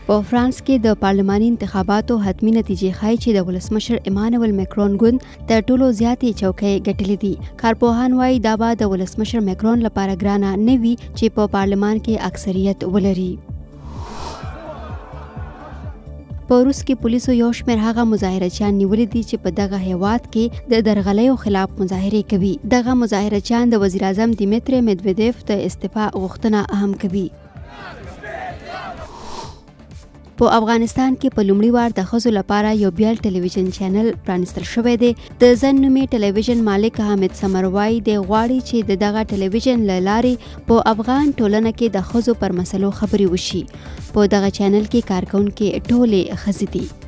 په فرانس کې د پارلماني انتخاباتو حتمي نتیجې ښایي چې د ولسمشر ایمانویل میکرون ګوند تر ټولو زیاتې چوکۍ ګټلې دي. کارپوهان وایي دا به د ولسمشر میکرون لپاره ګرانه نه وي چې په پارلمان کې اکثریت ولري. په روس کې پولیسو یو شمېر هغه مظاهرهچیان نیولي دي چې په دغه هیواد کې د درغلیو خلاف مظاهرې کوي. دغه مظاهرهچیان د وزیراعظم دیمیتری میدویدیف د استعفا غوښتنه هم کوي. په افغانستان کې په لومړي وار د ښځو لپاره یو بیل ټلویزیون چینل پرانیستل شوی دی. د زن نومې ټلویزیون مالک حامد سمر وایي دی غواړي چې د دغه ټلویزیون له لارې په افغان ټولنه کې د ښځو پر مسلو خبرې وشي. په دغه چینل کې کارکوونکې ټولې ښځې دي.